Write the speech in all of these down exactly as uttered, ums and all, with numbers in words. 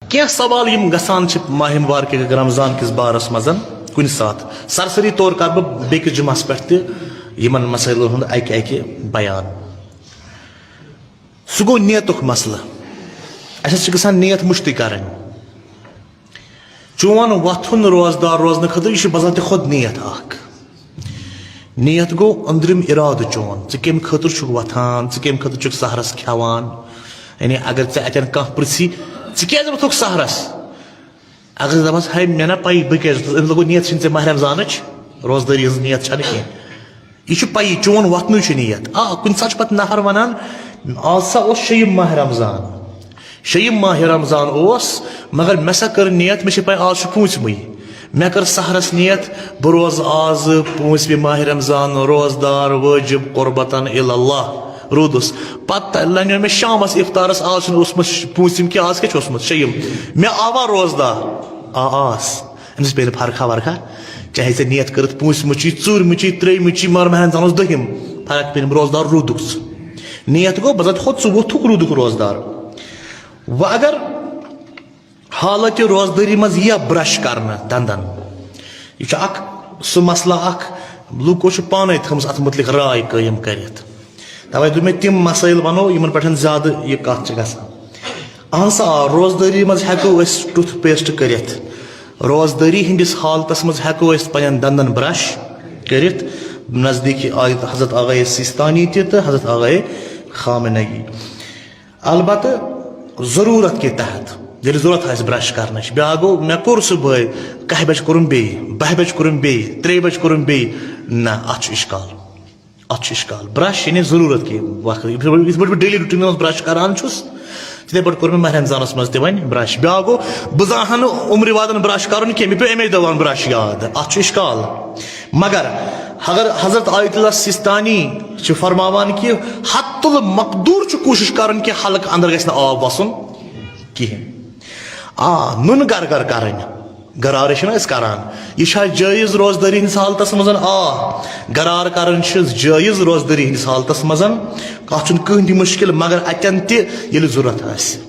کینٛہہ سوال یِم گژھان چھِ ماہِ مبارکہِ رمضان کِس بارس منٛز کُنہِ ساتہٕ، سرسری طور کرٕ بہٕ بیٚکِس جمعس پٮ۪ٹھ تہِ یِمن مسٲیلن ہُنٛد اکہِ اکہِ بیان۔ سُہ گوٚو نیتُک مسلہٕ۔ اَسہِ حظ چھِ گژھان نیت مُشتٕے کرٕنۍ۔ چون وۄتھُن روزدار روزنہٕ خٲطرٕ، یہِ چھُ بذاتِ خۄد نیت اکھ۔ نیت گوٚو أنٛدرِم اِرادٕ چون، ژٕ کَمہِ خٲطرٕ چھُکھ وۄتھان، ژٕ کَمہِ خٲطرٕ چھُکھ سحرَس کھٮ۪وان۔ یعنی اگر ژےٚ اَتٮ۪ن کانٛہہ پرٛژھِ، "ژٕ کیٛازِ وۄتھُکھ سحرَس؟" اگر ژٕ دَپَس، "ہے، مےٚ نہ پَیی بہٕ کیٛازِ وۄتھُس"، أمِس لوٚگوُ نیت چھِنہٕ ژےٚ ماہِ رمضانٕچ، روزدٲری ہٕنٛز نیت چھَنہٕ کینٛہہ۔ یہِ چھُ پَیی، چون وۄتھنُے چھُ نیت۔ آ، کُنہِ ساتہٕ چھُ پَتہٕ نفر وَنان، "آز سا اوس شیٚیِم ماہِ رمضان۔" شیٚیِم ماہِ رمضان اوس، مگر مےٚ سا کٔر نیت، مےٚ چھِ پَے آز چھُ پوٗنٛژمٕے۔ مےٚ کٔر سحرَس نیت، بہٕ روزٕ آز پوٗنٛژمہِ ماہِ رمضان روزدار وٲجِب قربتاً الی اللہ۔ روٗدُس۔ پَتہٕ لَنیو مےٚ شامَس افطارَس، آز چھُنہٕ اوسمُت پوٗنٛژِم کینٛہہ، آز کیٛاہ چھُ اوسمُت؟ شیٚیِم۔ مےٚ آوا روزدار؟ آ، آس۔ أمِس پیٚیہِ نہٕ فرقہ ورقہ، چاہے ژےٚ نیت کٔرٕتھ پوٗنٛژمٕچی، ژوٗرمٕچی، ترٛیٚیمٕچی، مگر ماہِ رمضان اوس دٔہِم۔ فرق پیٚیہِ نہٕ، روزدار روٗدُکھ ژٕ۔ نیت گوٚو، بذاتِ خۄد ژٕ ووٚتھُکھ، روٗدُکھ روزدار۔ وۄنۍ اگر حالتِ روزدٲری منٛز یِیا برش کرنہٕ دندن، یہِ چھُ اکھ سُہ مسلہٕ اکھ، لوٗکو چھِ پانے تھٲومٕژ اتھ مُتعلق راے قٲیِم کٔرِتھ۔ توے دوٚپ مےٚ، تِم مسٲیل ونو، یِمن پٮ۪ٹھ زیادٕ یہِ کتھ چھِ گژھان۔ اہن سا، آ، روزدٲری منٛز ہٮ۪کو أسۍ ٹُتھ پیسٹ کٔرِتھ، روزدٲری ہٕنٛدِس حالتس منٛز ہٮ۪کو أسۍ پننٮ۪ن دندن برش کٔرِتھ۔ نزدیٖکی آیہِ حضرت آغائے سیستانی تہِ تہٕ حضرت آغائے خامنہ ای۔ البتہ ضروٗرت کہِ تحت، ییٚلہِ ضروٗرت آسہِ برش کرنٕچ، بیٛاکھ گوٚو، مےٚ کوٚر صُبحٲے، کاہہِ بجہِ کوٚرُم بیٚیہِ، باہہِ بجہِ کوٚرُم بیٚیہِ، ترٛیٚیہِ بجہِ کوٚرُم بیٚیہِ۔ نہ، اتھ چھُ اشکال، اتھ چھُ اشکال۔ برش یعنی ضروٗرت کہِ وقت، یِتھ پٲٹھۍ، یِتھ پٲٹھۍ بہٕ ڈیلی روٹینس منٛز برش کران چھُس، تِتھے پٲٹھۍ کوٚر مےٚ ماہِ رمضانس منٛز تہِ وۄنۍ برش۔ بیٛاکھ گوٚو، بہٕ زانہٕ ہا نہٕ عمرِ وادن برش کرُن کینٛہہ، مےٚ پیوٚو امے دۄہ ونُن برش یاد، اتھ چھُ اشکال۔ مگر اگر حضرت آیت اللہ سیستانی چھِ فرماوان کہِ حتی المقدور چھُ کوٗشِش کرُن کہِ حلقہٕ اندر گژھِ نہٕ آب وسُن کِہیٖنۍ۔ آ، نُن گرگر کرٕنۍ، گرارٕ چھِنہ أسۍ کران، یہِ چھا جٲیز روزدٲری ہٕنٛدِس حالتس منٛز؟ آ، گرار کرٕنۍ چھِ جٲیز روزدٲری ہٕنٛدِس حالتس منٛز، اتھ چھُنہٕ کٕہٕنۍ تہِ مُشکل، مگر اتٮ۪ن تہِ ییٚلہِ ضروٗرت آسہِ۔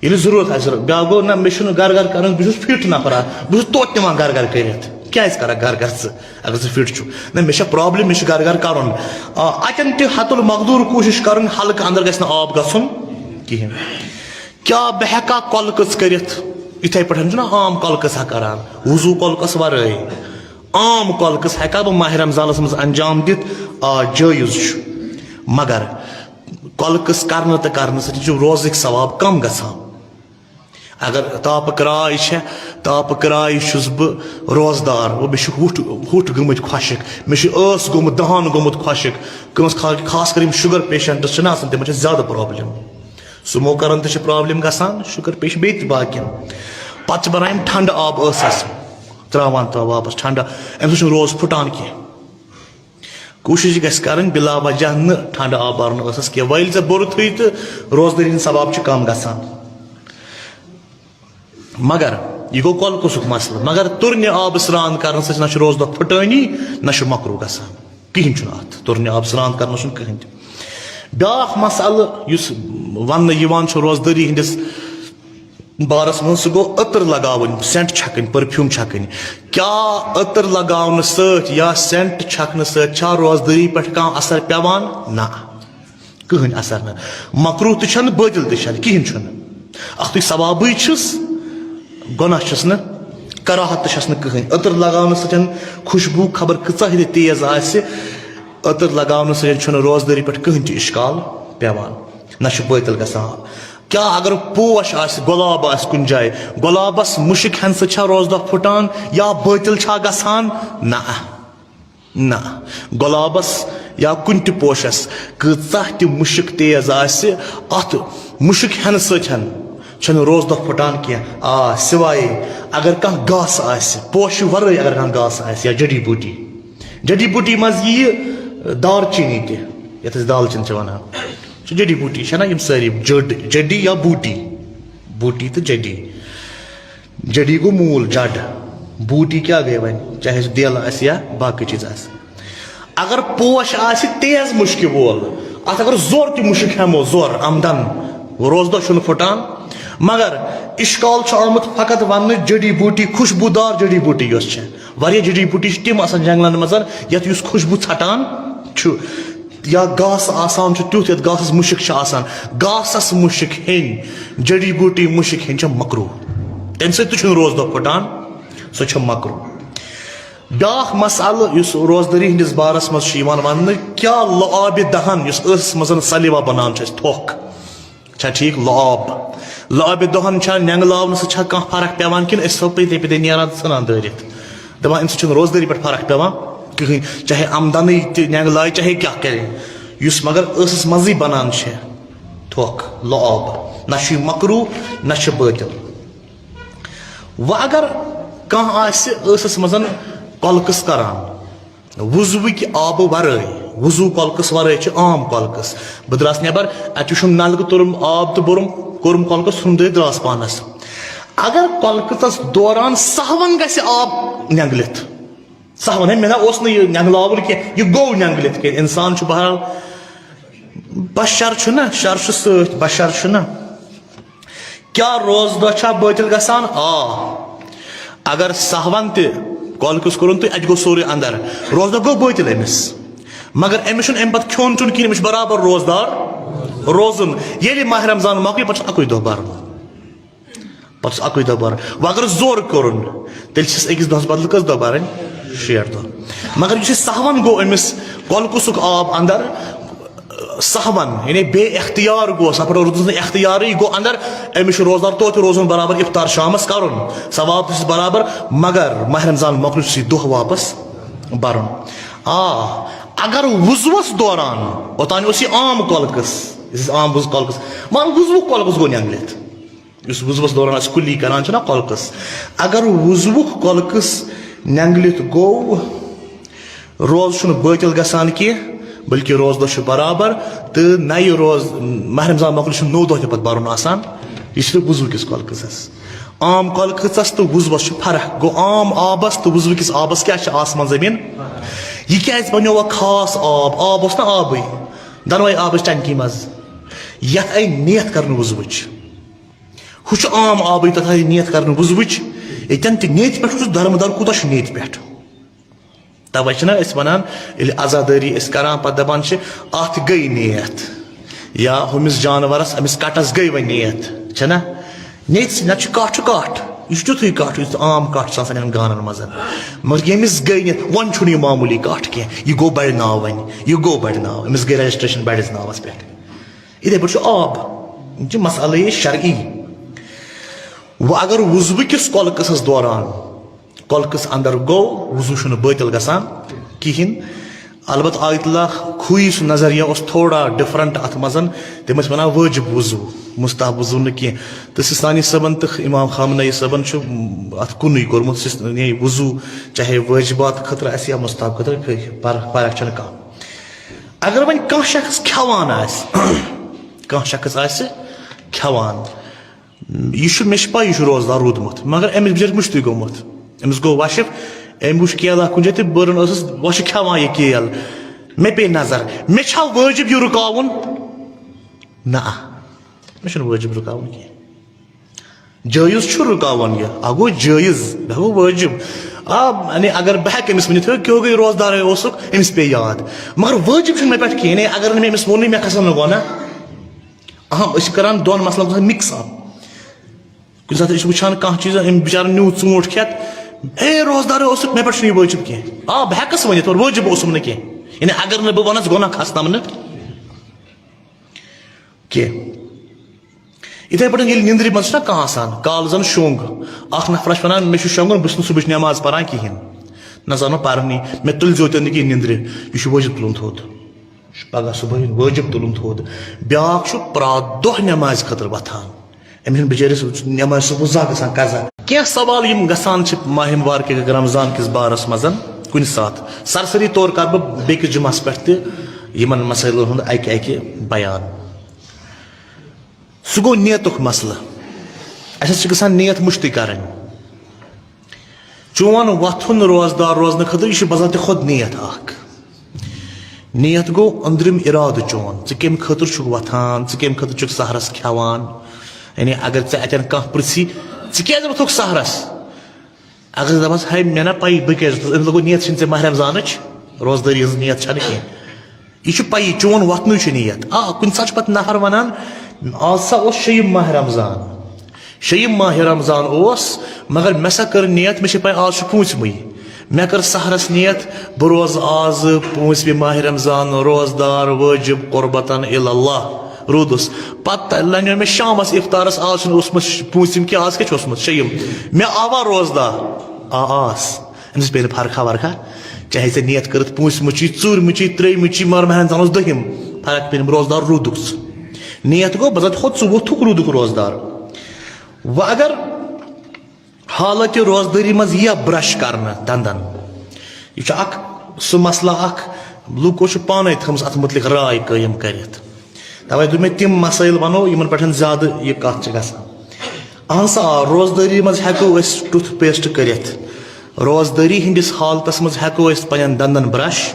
ییٚلہِ ضروٗرت آسہِ، بیٛاکھ گوٚو، نہ، مےٚ چھُنہٕ گرٕ گرٕ کَرُن، بہٕ چھُس فِٹ نفرا، بہٕ چھُس توتہِ نِوان گرٕ گرٕ کٔرِتھ۔ کیٛازِ کَرَکھ گرٕ گرٕ ژٕ، اگر ژٕ فِٹ چھُکھ؟ نہ، مےٚ چھےٚ پرٛابلِم، مےٚ چھُ گرٕ گرٕ کَرُن۔ آ، اَتٮ۪ن تہِ حتی المقدور کوٗشِش کَرُن، حلقہٕ اندر گژھِ نہٕ آب گژھُن کِہیٖنۍ۔ کیٛاہ بہٕ ہٮ۪کا کۄلہٕ کٔژ کٔرِتھ؟ یِتھَے پٲٹھۍ چھُنہ عام کۄلہٕ کٔژ ہا کَران، وضوٗ کۄلہٕ کَس وَرٲے۔ عام کۄلہٕ کٔژ ہٮ۪کا بہٕ ماہِ رمضانَس منٛز انجام دِتھ؟ آ، جٲیز چھُ، مگر کۄلہٕ قٕصہٕ کرنہٕ تہٕ کرنہٕ سۭتۍ چھُ روزٕکۍ ثواب کم گژھان۔ اگر تاپہٕ کرٛاے چھےٚ، تاپہٕ کرٛاے چھُس بہٕ روزدار، وۄنۍ مےٚ چھِ ہوٚٹھ، ہوٚٹھ گٔمٕتۍ خۄشٕک، مےٚ چھِ ٲس گوٚمُت، دہان گوٚمُت خۄشٕک۔ کٲنٛسہِ خا-، خاص کر یِم شُگر پیشنٹٕس چھِنہ آسان، تِمن چھِ زیادٕ پرابلم۔ سُمو کرن تہِ چھِ پرابلم گژھان، شُگر پیشنٹ بیٚیہِ تہِ باقین۔ پتہٕ چھِ بنان یِم ٹھنڈٕ آب ٲسس، تراوان تہٕ واپس ٹھنڈٕ، امہِ سۭتۍ چھُنہٕ روز پھُٹان کینٛہہ۔ کوٗشِش گژھِ کرٕنۍ بِلا وجہ نہٕ ٹھنڈٕ آب بَرُن ٲسَس کینٛہہ۔ وۄنۍ ییٚلہِ ژےٚ بُرٕ تھُے تہٕ روزدٲری ہُنٛد ثواب چھُ کم گژھان۔ مگر یہِ گوٚو کۄلہٕ قُصُک مسلہٕ۔ مگر تُرنہِ آبہٕ سرٛان کرنہٕ سۭتۍ نہ چھُ روزٕ دۄہ پھٕٹٲنی، نہ چھُ مکروٗہ گژھان۔ کِہیٖنۍ چھُنہٕ اَتھ۔ تُرنہِ آبہٕ سرٛان کرنَس چھُنہٕ کٕہٕنۍ تہِ۔ بیٛاکھ مسلہٕ یُس وَننہٕ یِوان چھُ روزدٲری ہٕنٛدِس بارس منٛز، سُہ گوٚو عطر لگاوٕنۍ، سینٹ چھکٕنۍ، پٔرفیوم چھکٕنۍ۔ کیٛاہ عطر لگاونہٕ سۭتۍ یا سینٹ چھکنہٕ سۭتۍ چھا روزدٲری پٮ۪ٹھ کانٛہہ اثر پٮ۪وان؟ نہ، کٕہٕنۍ اثر نہٕ۔ مکروہ تہِ چھنہٕ، بٲطل تہِ چھنہٕ، کِہیٖنۍ چھُنہٕ۔ اکھتُے ثوابٕے چھُس، گۄناہ چھُس نہٕ، کراہت تہِ چھس نہٕ کٕہٕنۍ۔ عطر لگاونہٕ سۭتۍ خوشبوٗ خبر کۭژاہ تہِ تیز آسہِ، عطر لگاونہٕ سۭتۍ چھُنہٕ روزدٲری پٮ۪ٹھ کٕہٕنۍ تہِ اشکال پٮ۪وان، نہ چھُ بٲطل گژھان۔ کیٛاہ اگر پوش آسہِ، گۄلاب آسہِ کُنہِ جایہِ، گۄلابس مُشک ہٮ۪نہٕ سۭتۍ چھا روزٕ دۄہ پھُٹان یا بٲطل چھا گژھان؟ نہ، نہ۔ گۄلابس یا کُنہِ تہِ پوشس کۭژاہ تہِ مُشک تیز آسہِ، اتھ مُشک ہٮ۪نہٕ سۭتۍ چھنہٕ روزٕ دۄہ پھُٹان کینٛہہ۔ آ، سوائے اگر کانٛہہ گاسہٕ آسہِ، پوشہِ ورٲے اگر کانٛہہ گاسہٕ آسہِ یا جڑی بوٗٹی، جڑی بوٗٹی منٛز یِیہِ دارچیٖنی تہِ، یتھ أسۍ دالچیٖن چھِ ونان۔ چھِ جڑی بوٗٹی، چھَنا یِم سٲری جٔڈ، جڑی یا بوٗٹی؟ بوٗٹی تہٕ جڑی۔ جڑی گوٚو موٗل، جڑ۔ بوٗٹی کیٛاہ گٔے وۄنۍ؟ چاہے سُہ دیل آسہِ یا باقٕے چیٖز آسہِ۔ اگر پوش آسہِ تیز مُشکہِ وول، اَتھ اگر زور تہِ مُشک ہٮ۪مو، زور آمدن، روزٕ دۄہ چھُنہٕ پھُٹان۔ مگر اشکال چھُ آمُت فقط وننہٕ جڑی بوٗٹی، خوشبوٗدار جڑی بوٗٹی یۄس چھےٚ۔ واریاہ جڑی بوٗٹی چھِ تِم آسان جنگلن منٛز، یتھ یُس خوشبوٗ ژھٹان چھُ، یا گاسہٕ آسان چھُ تیُتھ یتھ گاسس مُشک چھِ آسان۔ گاسس مُشک ہیٚنۍ، جڑی بوٗٹی مُشک ہیٚنۍ چھےٚ مکروہ۔ تمہِ سۭتۍ تہِ چھُنہٕ روزٕ دۄہ پھُٹان، سۄ چھےٚ مکروہ۔ بیاکھ مسئلہٕ یُس روزدٲری ہٕنٛدِس بارس منٛز چھُ یِوان وننہٕ، کیٛاہ لعاب دہن یُس ٲسس منٛز سلیوا بنان چھُ اَسہِ تھۄکھ، چھا ٹھیٖک؟ لعاب، لعاب دہن چھا نینگلاونہٕ سۭتۍ چھا کانٛہہ فرق پٮ۪وان کِنہٕ أسۍ چھِسو پٔتۍ پٔتۍ نیران ژھٕنان دٲرِتھ؟ دپان اَمہِ سۭتۍ چھُنہٕ روزدٲری پٮ۪ٹھ فرق پٮ۪وان کِہیٖنۍ، چاہے آمدنی تہِ نینگلایہِ چاہے کیٛاہ کرِ، یُس مگر ٲسس منٛزٕے بنان چھِ تھۄکھ، لعاب، نہ چھُ یہِ مکروہ نہ چھُ باطل۔ وۄنۍ اگر کانٛہہ آسہِ ٲسس منٛز کۄلکس کران، وضوٕکۍ آبہٕ ورٲے، وضو کۄلکس ورٲے چھِ عام کۄلکس۔ بہٕ درٛاس نٮ۪بر، اتہِ وٕچھُم نلکہٕ، توٚرُم آب تہٕ بوٚرُم، کوٚرُم کۄلکس، ژھُنُم دٲرِتھ، درٛاس پانس۔ اگر کۄلکس دوران سہون گژھِ آب نینگلِتھ، سہون ہے، مےٚ نہ اوس نہٕ یہِ نینگلاوُن کینٛہہ، یہِ گوٚو نینگلِتھ کینٛہہ، انسان چھُ بہرحال بشر چھُ نہ، شر چھُ سۭتۍ، بشر چھُ نہ۔ کیٛاہ روزٕ دۄہ چھا بٲطِل گژھان؟ آ۔ اگر سہون تہِ کۄلکس کوٚرُن تہٕ اتہِ گوٚو سورُے اندر، روزٕ دۄہ گوٚو بٲطِل أمِس۔ مگر أمِس چھُنہٕ امہِ پتہٕ کھیوٚن چیوٚن کِہیٖنۍ، أمِس چھُ برابر روزدار روزُن۔ ییٚلہِ ماہِ رمضان مۄکلہِ، پتہٕ چھُ اکُے دۄہ برُن۔ پتہٕ چھُس اکُے دۄہ برُن۔ وۄنۍ اگر زورٕ کوٚرُن، تیٚلہِ چھِس أکِس دۄہس بدلہٕ کٔژ دۄہ برٕنۍ؟ شیٹھ دۄہ۔ مگر یُس یہِ سہون گوٚو أمِس کۄلکُسُک آب اندر، سہون، یعنی بے اختیار گوٚو، سفر روٗدُس نہٕ اختیارٕے، یہِ گوٚو اندر، أمِس چھُ روزدار توتہِ روزُن برابر، افطار شامس کرُن، ثواب تہِ چھُس برابر، مگر ماہِ رمضان مۄکلہِ چھُس یہِ دۄہ واپس برُن۔ آ، اگر وضوس دوران، اوٚتانۍ اوس یہِ عام کۄلکس، یُس عام وضو کۄلکس، مگر وضوُک کۄلکس گوٚو نینگلِتھ۔ یُس وضوَس دوران أسۍ کُلی کران چھِنہ کۄلکس، اگر وضوُک کۄلکس نینگلِتھ گوٚو، روزٕ چھُنہٕ بٲطِل گژھان کینٛہہ، بلکہِ روزٕ دۄہ چھُ برابر، تہٕ نَیہِ روزٕ، ماہِ رمضان مۄکلہِ چھُ نوٚو دۄہ تہِ پتہٕ برُن آسان۔ یہِ چھُ وضوٗ کِس کۄلکس۔ عام کۄلکس تہٕ وضوَس چھُ فرق۔ گوٚو، عام آبس تہٕ وضوٗ کِس آبس کیٛاہ چھِ آسمان زٔمیٖن؟ یہِ کیٛازِ بنیوو خاص آب؟ آب اوس نہ آبٕے، دۄنوَے آبٕچ ٹنکی منٛز۔ یتھ آیہِ نیت کرنہٕ وضوٕچ۔ ہُہ چھُ عام آبٕے، تَتھ آیہِ نیت کرنہٕ وضوٕچ۔ ییٚتٮ۪ن تہِ نیتہِ پٮ۪ٹھ چھُ درمدار، کوٗتاہ چھُ نیتہِ پٮ۪ٹھ؟ توے چھِنہ أسۍ وَنان، ییٚلہِ عزادٲری أسۍ کران، پتہٕ دَپان چھِ، "اَتھ گٔے نیت"، یا ہُمِس جانورَس، أمِس کَٹَس گٔے وۄنۍ نیت، چھَنہ؟ نیتہِ سۭتۍ، نَتہٕ چھُ کَٹھ چھُ کَٹھ، یہِ چھُ تیُتھُے کَٹھ، یُس عام کَٹھ چھُ آسان یِمَن گانَن منٛز۔ مگر ییٚمِس گٔے نیت، وۄنۍ چھُنہٕ یہِ معموٗلی کَٹھ کینٛہہ، یہِ گوٚو بَڑِ ناو وۄنۍ، یہِ گوٚو بَڑِ ناو، أمِس گٔے registration بَڑِس ناوَس پٮ۪ٹھ۔ یِتھَے پٲٹھۍ چھُ آب، یِم چھِ مسئلے شرعی۔ وۄنۍ اگر وضوٗ کِس کۄلکسس دوران کۄلکس اندر گوٚو، وضوٗ چھُنہٕ بٲطِل گژھان کِہیٖنۍ۔ البتہ آیت اللہ کھویی سُنٛد نظریہ اوس تھوڑا different اتھ منٛز۔ تِم ٲسۍ ونان وٲجب وضوٗ، مستحب وضوٗ نہٕ کینٛہہ۔ تہٕ سِستانی صٲبن تہٕ امام خامنہ صٲبن چھُ اتھ کُنُے کوٚرمُت، سِس-، یعنی وضوٗ چاہے وٲجبات خٲطرٕ آسہِ یا مستحب خٲطرٕ، فرق، فرق چھنہٕ کانٛہہ۔ اگر وۄنۍ کانٛہہ شخص کھٮ۪وان آسہِ، کانٛہہ شخص آسہِ کھٮ۪وان، یہِ چھُ، مےٚ چھِ پَے یہِ چھُ روزدار روٗدمُت، مگر أمِس بِچٲرِس مُشتٕے گوٚمُت۔ أمِس گوٚو وَشہِ، أمۍ وٕچھ کیلا کُنہِ جایہِ تہٕ بٔرٕن ٲسٕس، وَشہِ کھٮ۪وان یہِ کیل۔ مےٚ پیٚیہِ نظر، مےٚ چھا وٲجِب یہِ رُکاوُن؟ نہ، مےٚ چھُنہٕ وٲجِب رُکاوُن کینٛہہ۔ جٲیِز چھُ رُکاوُن یہِ، اَکھ گوٚو جٲیِز، بیٛاکھ گوٚو وٲجِب۔ آ، یعنی اگر بہٕ ہٮ۪کہٕ أمِس ؤنِتھ، "ہے، کیٛاہ گٔے روزدارے اوسُکھ"، أمِس پیٚیہِ یاد۔ مگر وٲجِب چھُنہٕ مےٚ پٮ۪ٹھ کِہیٖنۍ، اگر نہٕ مےٚ أمِس ووٚنُے، مےٚ کھسن نہٕ گۄناہ۔ اہم، أسۍ چھِ کران دۄن مسلن گژھان mix up۔ کُنہِ ساتہٕ أسۍ چھِ وٕچھان کانٛہہ چیٖز، أمۍ بِچارَن نیوٗ ژوٗنٛٹھ کھٮ۪تھ، "اے روزدار اوسُکھ، مےٚ پٮ۪ٹھ چھُنہٕ یہِ وٲجِب کینٛہہ۔" آ، بہٕ ہٮ۪کَس ؤنِتھ، مگر وٲجِب اوسُم نہٕ کینٛہہ۔ یعنی اگر نہٕ بہٕ وَنَس، گۄناہ کھسنَم نہٕ کینٛہہ۔ یِتھَے پٲٹھۍ ییٚلہِ نِندرِ منٛز چھُنہ کانٛہہ آسان، کالہٕ زَن شۄنٛگ، اَکھ نفرَس چھُ وَنان، "مےٚ چھُ شۄنٛگُن، بہٕ چھُس نہٕ صُبحٕچ نٮ۪ماز پَران کِہیٖنۍ، نہ زانہٕ پَرنٕے، مےٚ تُلۍ زیو تہِ نہٕ کِہیٖنۍ نِندرِ"، یہِ چھُ وٲجِب تُلُن تھوٚد۔ چھُ پگاہ صُبحٲے وٲجِب تُلُن تھوٚد۔ بیٛاکھ چھُ پرٛٮ۪تھ دۄہ نٮ۪مازِ خٲطرٕ وۄتھان۔ أمِس چھُنہٕ بِچٲرِس نٮ۪مازِ صُبحُک زانٛہہ گژھان قضا۔ کینٛہہ سوال یِم گژھان چھِ ماہِ مبارکہِ رمضان کِس بارس منٛز کُنہِ ساتہٕ۔ سرسری طور کرٕ بہٕ بیٚکِس جمعس پٮ۪ٹھ تہِ یِمن مسٲیلن ہُنٛد اکہِ اکہِ بیان۔ سُہ گوٚو نیتُک مسلہٕ۔ اَسہِ حظ چھِ گژھان نیت مُشتٕے کرٕنۍ۔ چون وۄتھُن روزدار روزنہٕ خٲطرٕ، یہِ چھُ بذاتِ خۄد نیت اکھ۔ نیت گوٚو أنٛدرِم اِرادٕ چون، ژٕ کَمہِ خٲطرٕ چھُکھ وۄتھان، ژٕ کَمہِ خٲطرٕ چھُکھ سحرَس کھٮ۪وان۔ یعنی اگر ژےٚ اتٮ۪ن کانٛہہ پرژھی، "ژٕ کیازِ وۄتھُکھ سحرس؟" اگر ژٕ دپس، "ہے، مےٚ نا پَیی بہٕ کیازِ وۄتھُس، أمِس لوٚگُن نیت چھِنہٕ ژےٚ ماہِ رمضانٕچ، روزدٲری ہٕنٛز نیت چھنہٕ کینٛہہ۔" یہِ چھُ پَیی چون وۄتھنُے چھُ نیت۔ آ، کُنہِ ساتہٕ چھُ پتہٕ نفر ونان، "آز سا اوس شیٚیِم ماہِ رمضان، شیٚیِم ماہِ رمضان اوس، مگر مےٚ سا کٔر نیت، مےٚ چھِ پَے آز چھُ پوٗنٛژمٕے۔" مےٚ کٔر سحرس نیت، بہٕ روزٕ آز پوٗنٛژمہِ ماہِ رمضان روزدار وٲجب قربتن الی اللہ۔ روٗدُس۔ پتہٕ لنیو مےٚ شامس افطارس، آز چھُنہٕ اوسمُت پوٗنٛژِم کینٛہہ، آز کیٛاہ چھُ اوسمُت؟ شیٚیِم۔ مےٚ آوا روزدار؟ آ، آس۔ أمِس پیٚیہِ نہٕ فرقہ ورقہ، چاہے ژےٚ نیت کٔرٕتھ پوٗنٛژمٕچی، ژوٗرمٕچی، ترٛیٚیِمٕچی، مگر مےٚ ہن زانُس دٔہِم۔ فرق پیٚیہِ نہٕ، روزدار روٗدُکھ ژٕ۔ نیت گوٚو، بہٕ زن تھوٚد ژٕ ووٚتھُکھ روٗدُک روزدار۔ وۄنۍ اگر حالت روزدٲری منٛز یِیا برش کرنہٕ دندن، یہِ چھُ اکھ سُہ مسلہٕ اکھ، لوٗکو چھُ پانے تھٲومٕژ اتھ مُتعلق راے قٲیِم کٔرِتھ۔ توے دوٚپ مےٚ، تِم مسٲیل ونو، یِمن پٮ۪ٹھ زیادٕ یہِ کتھ چھِ گژھان۔ اہن سا، آ، روزدٲری منٛز ہٮ۪کو أسۍ ٹُتھ پیسٹ کٔرِتھ۔ روزدٲری ہٕنٛدِس حالتس منٛز ہٮ۪کو أسۍ پننٮ۪ن دندن برش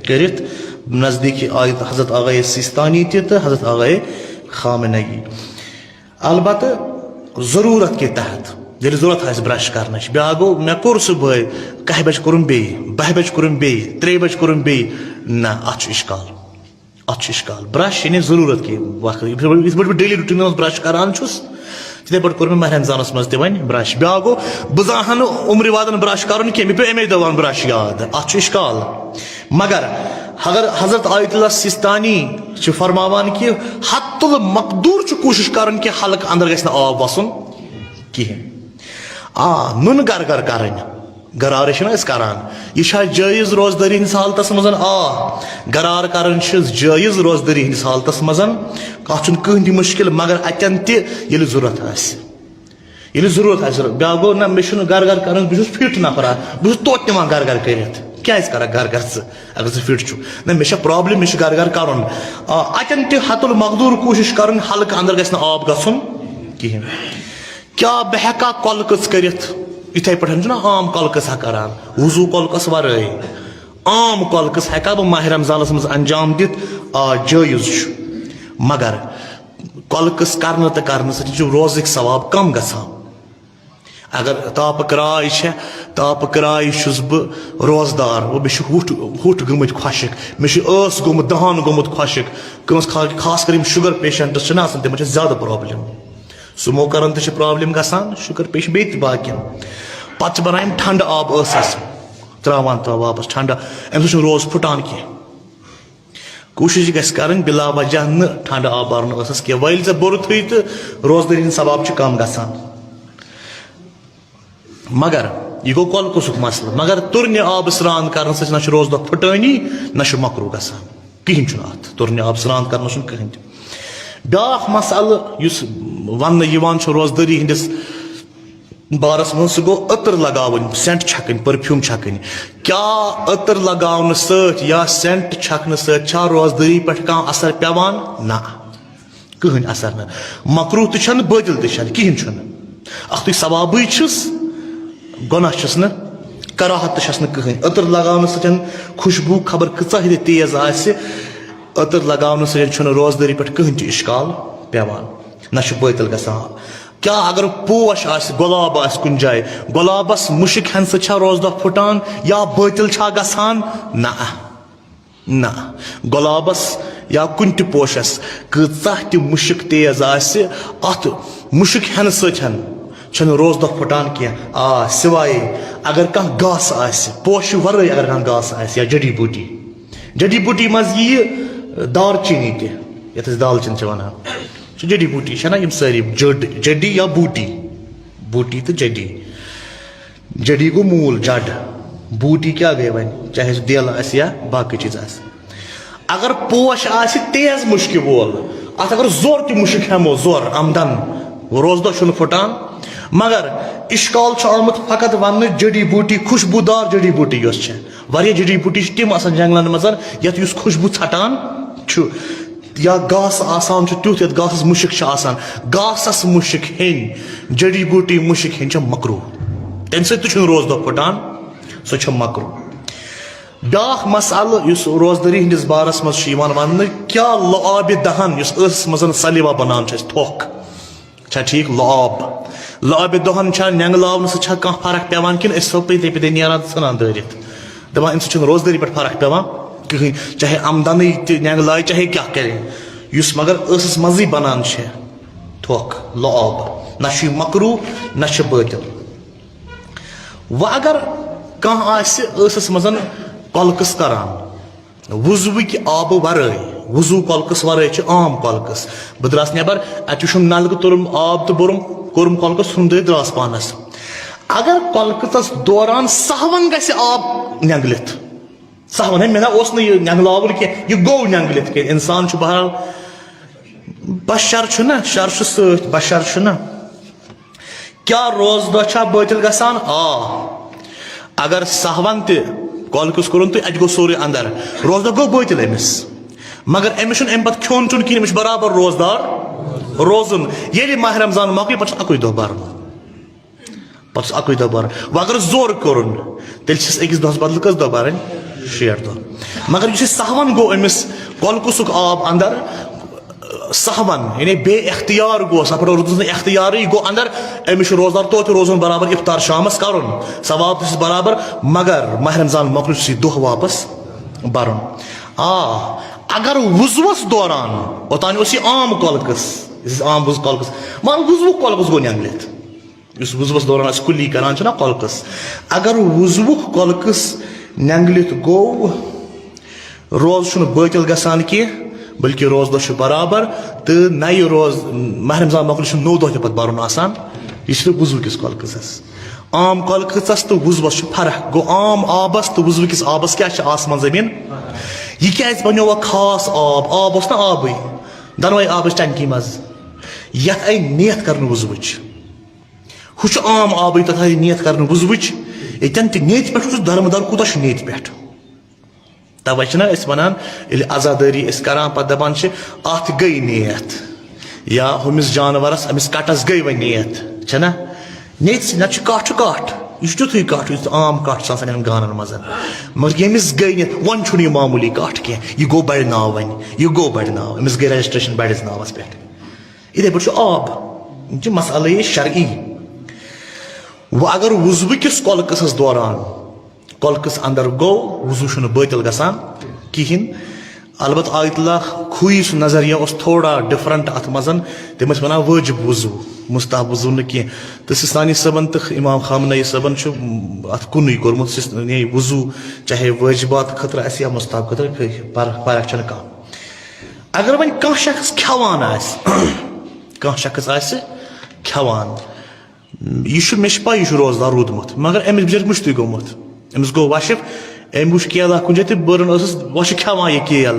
کٔرِتھ۔ نزدیٖکی آیہِ حضرت آغائے سیستانی تہِ تہٕ حضرت آغائے خامنہ ای۔ البتہ ضروٗرت کہِ تحت، ییٚلہِ ضروٗرت آسہِ برش کرنٕچ، بیٛاکھ گوٚو، مےٚ کوٚر صُبحٲے، کاہہِ بجہِ کوٚرُم بیٚیہِ، باہہِ بجہِ کوٚرُم بیٚیہِ، ترٛیٚیہِ بجہِ کوٚرُم بیٚیہِ، نہ، اتھ چھُ اشکال۔ اتھ چھُ اشکال۔ برش یعنی ضروٗرت کہِ وقتہٕ، یِتھ پٲٹھۍ، یِتھ پٲٹھۍ بہٕ ڈیلی روٹینس منٛز برش کران چھُس، تِتھے پٲٹھۍ کوٚر مےٚ ماہِ رمضانس منٛز تہِ وۄنۍ برش۔ بیٛاکھ گوٚو، بہٕ زانہٕ ہا نہٕ عمرِ وادن برش کرُن کینٛہہ، مےٚ پیوٚو امے دۄہ ونُن برش یاد، اتھ چھُ اشکال۔ مگر اگر حضرت آیت اللہ سیستانی چھِ فرماوان کہِ حتی المقدور چھُ کوٗشش کرُن کہِ حلقہٕ اندر گژھِ نہٕ آب وسُن کِہیٖنۍ۔ آ، نُن گر گر کرٕنۍ، گرارٕ چھِنہ أسۍ کران۔ یہِ چھا جٲیز روزدٲری ہٕنٛدِس حالتس منٛز؟ آ، گرار کرٕنۍ چھِ جٲیز روزدٲری ہٕنٛدِس حالتس منٛز۔ اتھ چھُنہٕ کٕہٕنۍ تہِ مُشکل، مگر اتٮ۪ن تہِ ییٚلہِ ضروٗرت آسہِ۔ ییٚلہِ ضروٗرت آسہِ، بیٛاکھ گوٚو، نہ، مےٚ چھُنہٕ گرٕ گرٕ کران، بہٕ چھُس فِٹ نفرا، بہٕ چھُس توتہِ نِوان گرٕ گرٕ کٔرِتھ۔ کیٛازِ کرکھ گرٕ گرٕ ژٕ، اگر ژٕ فِٹ چھُکھ؟ نہ، مےٚ چھےٚ پرابلم، مےٚ چھُ گرٕ گرٕ کرُن۔ آ، اتٮ۪ن تہِ حتی المقدور کوٗشش کرٕنۍ، حلقہٕ اندر گژھِ نہٕ آب گژھُن کِہیٖنۍ۔ کیٛاہ بہٕ ہٮ۪کا کۄلہٕ کٔژ کٔرِتھ؟ یِتھے پٲٹھۍ چھُنہ عام کۄلہٕ کٔژ ہا کران، وضوٗ کۄلہٕ کٔژ ورٲے؟ عام کۄلہٕ کٔژ ہٮ۪کا بہٕ ماہِ رمضانس منٛز انجام دِتھ؟ آ، جٲیز چھُ، مگر کۄلہٕ قٕص کرنہٕ تہٕ کرنہٕ سۭتۍ چھُ روزٕکۍ ثواب کم گژھان۔ اگر تاپہٕ کرٛاے چھےٚ، تاپہٕ کرٛاے چھُس بہٕ روزدار، وۄنۍ مےٚ چھِ ہوٚٹھ، ہوٚٹھ گٔمٕتۍ خۄشٕک، مےٚ چھُ ٲس گوٚمُت، دہان گوٚمُت خۄشٕک۔ کٲنٛسہِ خا-، خاص کر یِم شُگر پیشنٹس چھِنہ آسان، تِمن چھِ زیادٕ پرابلم۔ سُمو کرن تہِ چھِ پرابلم گژھان، شُگر پیشنٹ بیٚیہِ تہِ باقین۔ پتہٕ چھِ بنان یِم ٹھنڈٕ آب ٲسس تراوان، تراوان واپس ٹھنڈٕ، امہِ سۭتۍ چھُنہٕ روز پھُٹان کینٛہہ۔ کوٗشِش گژھِ کرٕنۍ بِلا وجہ نہٕ ٹھنڈٕ آب بَرُن ٲسَس کینٛہہ۔ وۄنۍ ییٚلہِ ژےٚ بوٚرُتھٕے تہٕ روزدٲری ہُنٛد ثواب چھُ کم گژھان۔ مگر یہِ گوٚو کۄلہٕ قُصُک مسلہٕ۔ مگر تُرنہِ آبہٕ سرٛان کرنہٕ سۭتۍ نہ چھُ روزٕ دۄہ پھٕٹٲنی، نہ چھُ مکروہ گژھان۔ کِہیٖنۍ چھُنہٕ اَتھ۔ تُرنہِ آبہٕ سرٛان کرنَس چھُنہٕ کٕہٕنۍ تہِ۔ بیٛاکھ مسلہٕ یُس وَننہٕ یِوان چھُ روزدٲری ہٕنٛدِس بارس منٛز، سُہ گوٚو عطر لگاوٕنۍ، سینٹ چھکٕنۍ، پرفیوم چھکٕنۍ۔ کیٛاہ عطر لگاونہٕ سۭتۍ یا سینٹ چھکنہٕ سۭتۍ چھا روزدٲری پٮ۪ٹھ کانٛہہ اثر پٮ۪وان؟ نہ، کٕہٕنۍ اثر نہٕ۔ مکروہ تہِ چھنہٕ، بٲطل تہِ چھنہٕ، کِہیٖنۍ چھُنہٕ۔ اکھتُے ثوابٕے چھُس، گۄناہ چھُس نہٕ، کراہت تہِ چھس نہٕ کٕہٕنۍ۔ عطر لگاونہٕ سۭتۍ خوشبو خبر کۭژاہ تہِ تیز آسہِ، عطر لگاونہٕ سۭتۍ چھُنہٕ روزدٲری پٮ۪ٹھ کٕہٕنۍ تہِ اشکال پٮ۪وان، نہ چھُ بٲطل گژھان۔ کیٛاہ اگر پوش آسہِ، گۄلاب آسہِ کُنہِ جایہِ، گۄلابس مُشک ہٮ۪نہٕ سۭتۍ چھا روزٕ دۄہ پھُٹان یا بٲطل چھا گژھان؟ نہ، نہ۔ گۄلابس یا کُنہِ تہِ پوشس کۭژاہ تہِ مُشک تیز آسہِ، اتھ مُشک ہٮ۪نہٕ سۭتۍ چھنہٕ روزٕ دۄہ پھُٹان کینٛہہ۔ آ، سوائے اگر کانٛہہ گاسہٕ آسہِ، پوشہِ ورٲے اگر کانٛہہ گاسہٕ آسہِ یا جڑی بوٗٹی، جڑی بوٗٹی منٛز یِیہِ دارچیٖنی تہِ، یَتھ أسۍ دالچیٖن چھِ وَنان۔ سُہ جڑی بوٗٹی چھےٚ نہ یِم سٲری جٔڈ، جڑی یا بوٗٹی، بوٗٹی تہٕ جڑی۔ جڑی گوٚو موٗل، جڑ۔ بوٗٹی کیٛاہ گٔے وۄنۍ؟ چاہے سُہ دیلہٕ آسہِ یا باقٕے چیٖز آسہِ۔ اگر پوش آسہِ تیز مُشکہِ وول، اَتھ اگر زور تہِ مُشک ہٮ۪مو، زور آمدن، روزٕ دۄہ چھُنہٕ پھُٹان۔ مگر اِشکال چھُ آمُت فقط وَننہٕ جڑی بوٗٹی، خوشبوٗدار جڑی بوٗٹی یۄس چھےٚ۔ واریاہ جڑی بوٗٹی چھِ تِم آسان جنگلن منٛز، یَتھ یُس خوشبوٗ ژھٹان چھُ، یا گاسہٕ آسان چھُ تیُتھ، یَتھ گاسَس مُشک چھِ آسان۔ گاسَس مُشک ہیٚنۍ، جڑی بوٗٹی مُشک ہیٚنۍ چھےٚ مکروہ۔ تَمہِ سۭتۍ تہِ چھُنہٕ روزٕ دۄہ پھُٹان، سۄ چھےٚ مکروہ۔ بیٛاکھ مسئلہٕ یُس روزدٲری ہٕنٛدِس بارس منٛز چھُ یِوان وننہٕ، کیٛاہ لعابِ دہن یُس ٲسس منٛز سلیوا بنان چھُ اَسہِ تھۄکھ، چھا ٹھیٖک؟ لعاب، لعابِ دۄہَن چھا، نٮ۪نٛگہٕ لاونہٕ سۭتۍ چھا کانٛہہ فرق پٮ۪وان، کِنہٕ أسۍ چھِسو پٔتۍ پٔتۍ نیران تہٕ ژھٕنان دٲرِتھ؟ دَپان، اَمہِ سۭتۍ چھُنہٕ روزدٲری پٮ۪ٹھ فرق پٮ۪وان کِہیٖنۍ، چاہے آمدَنٕے تہِ نٮ۪نٛگہٕ لایہِ، چاہے کیٛاہ کَرِ۔ یُس مگر ٲسَس منٛزٕے بَنان چھِ تھۄکھ، لعاب، نہ چھُ یہِ مکروہ، نہ چھُ بٲطِل۔ وۄنۍ اگر کانٛہہ آسہِ ٲسَس منٛز کۄلکَس کَران، وضوٕکہِ آبہٕ ورٲے، وضو کۄلکَس ورٲے چھِ عام کۄلکَس۔ بہٕ درٛاس نٮ۪بر، اَتہِ وٕچھُم نلکہٕ، توٚرُم آب تہٕ بوٚرُم، کوٚرُم کۄلکَس، ژھُنُم دٲرِتھ، درٛاس پانَس۔ اگر کۄلکَس دوران سہون گژھِ آب نٮ۪نٛگلِتھ، سہون، ہے، مےٚ نہ اوس نہٕ یہِ نٮ۪نٛگلاوُن کینٛہہ، یہِ گوٚو نٮ۪نٛگلِتھ کینٛہہ، اِنسان چھُ بہرحال، بشر چھُنہ، شر چھُ سۭتۍ، بشر چھُنہ۔ کیٛاہ روزٕ دۄہ چھا بٲطِل گژھان؟ آ۔ اگر سہون تہِ کۄلکَس کوٚرُن تہٕ اَتہِ گوٚو سورُے اندر، روزٕ دۄہ گوٚو بٲطِل أمِس۔ مگر أمِس چھُنہٕ اَمہِ پتہٕ کھیوٚن چیوٚن کِہیٖنۍ، أمِس چھُ برابر روزدار روزُن۔ ییٚلہِ ماہِ رمضان مۄکلہِ، پتہٕ چھُ اَکُے دۄہ برُن۔ پتہٕ چھُس اَکُے دۄہ برُن۔ وۄنۍ اگر زورٕ کوٚرُن، تیٚلہِ چھِس أکِس دۄہَس بدلہٕ کٔژ دۄہ برٕنۍ؟ شیٹھ دۄہ۔ مگر یُس یہِ سہون گوٚو أمِس، کۄلکُسُک آب اندر، سہون، یعنی بے اختیار گوٚو، سفر روٗدُس نہٕ اختیارٕے، یہِ گوٚو اندر، أمِس چھُ روزدار توتہِ روزُن برابر، افطار شامس کرُن، ثواب تہِ چھُس برابر، مگر ماہِ رمضان مۄکلہِ چھُس یہِ دۄہ واپس برُن۔ آ، اگر وضوٗوس دوران، اوٚتانۍ اوس یہِ عام کۄلکُس، یُس عام وضوٗ کۄلکُس، مگر وضوٗ کۄلکُس گوٚو نٮ۪نٛگلِتھ۔ یُس وضوٗوس دوران أسۍ کُلی کران چھِنہ کۄلکُس، اگر وضوٗوُک کۄلکُس نٮ۪نٛگلِتھ گوٚو، روزٕ چھُنہٕ بٲطِل گژھان کینٛہہ، بلکہِ روزٕ دۄہ چھُ برابر، تہٕ نَیہِ روزٕ، ماہِ رمضان مۄکلہِ چھُ نوٚو دۄہ تہِ پتہٕ برُن آسان۔ یہِ چھُ وضوٗ کِس کۄلکُسس۔ عام کۄلکُسس تہٕ وضوٗوس چھُ فرق۔ گوٚو، عام آبس تہٕ وضوٗ کِس آبس کیٛاہ چھِ آسمان زٔمیٖن؟ یہِ کیٛازِ بنیوو وۄنۍ خاص آب؟ آب اوس نہ آبٕے، دۄنوَے آبٕچ ٹنکی منٛز۔ یتھ آیہِ نیت کرنہٕ وضوٗوٕچ۔ ہُہ چھُ عام آبٕے، تَتھ آیہِ نیت کرنہٕ وضوٗوٕچ۔ ییٚتٮ۪ن تہِ نیتہِ پٮ۪ٹھ چھُ درمدار، کوٗتاہ چھُ نیتہِ پٮ۪ٹھ؟ توے چھِنہ أسۍ وَنان، ییٚلہِ عزادٲری أسۍ کران، پتہٕ دَپان چھِ، "اَتھ گٔے نیت"، یا ہُمِس جانورَس، أمِس کَٹَس گٔے وۄنۍ نیت، چھَنہ؟ نیتہِ سۭتۍ، نَتہٕ چھُ کَٹھ چھُ کَٹھ، یہِ چھُ تیُتھُے کَٹھ، یُتھ عام کَٹھ چھُ آسان یِمَن گانَن منٛز۔ مگر ییٚمِس گٔے نیت، وۄنۍ چھُنہٕ یہِ معموٗلی کَٹھ کینٛہہ، یہِ گوٚو بَڑِ ناو وۄنۍ، یہِ گوٚو بَڑِ ناو، أمِس گٔے registration بَڑِس ناوَس پٮ۪ٹھ۔ یِتھَے پٲٹھۍ چھُ آب، یِم چھِ مسئلے شرعی۔ وۄنۍ اگر وضوٗ کِس کۄلکُسس دوران کۄلکُس اندر گوٚو، وضوٗ چھُنہٕ بٲطِل گژھان کِہیٖنۍ۔ البتہ آیت اللہ کھویی سُنٛد نظریہ اوس تھوڑا different اَتھ منٛز۔ تِم ٲسۍ وَنان وٲجِب وضوٗ، مستحب وضوٗ نہٕ کینٛہہ۔ تہٕ سِستانی صٲبن تہٕ امام خامنہ ای صٲبن چھُ اَتھ کُنُے کوٚرمُت، سِس-، یعنی وضوٗ چاہے وٲجِبات خٲطرٕ آسہِ یا مستحب خٲطرٕ، فرق، فرق چھَنہٕ کانٛہہ۔ اگر وۄنۍ کانٛہہ شخص کھٮ۪وان آسہِ، کانٛہہ شخص آسہِ کھٮ۪وان، یہِ چھُ، مےٚ چھِ پَے یہِ چھُ روزدار روٗدمُت، مگر أمِس بِچٲرِس مُشتٕے گوٚمُت، أمِس گوٚو وَشہِ، أمۍ وٕچھ کیلا کُنہِ جایہِ تہٕ بٔرٕن ٲسٕس، وۄنۍ چھُ کھٮ۪وان یہِ کیل،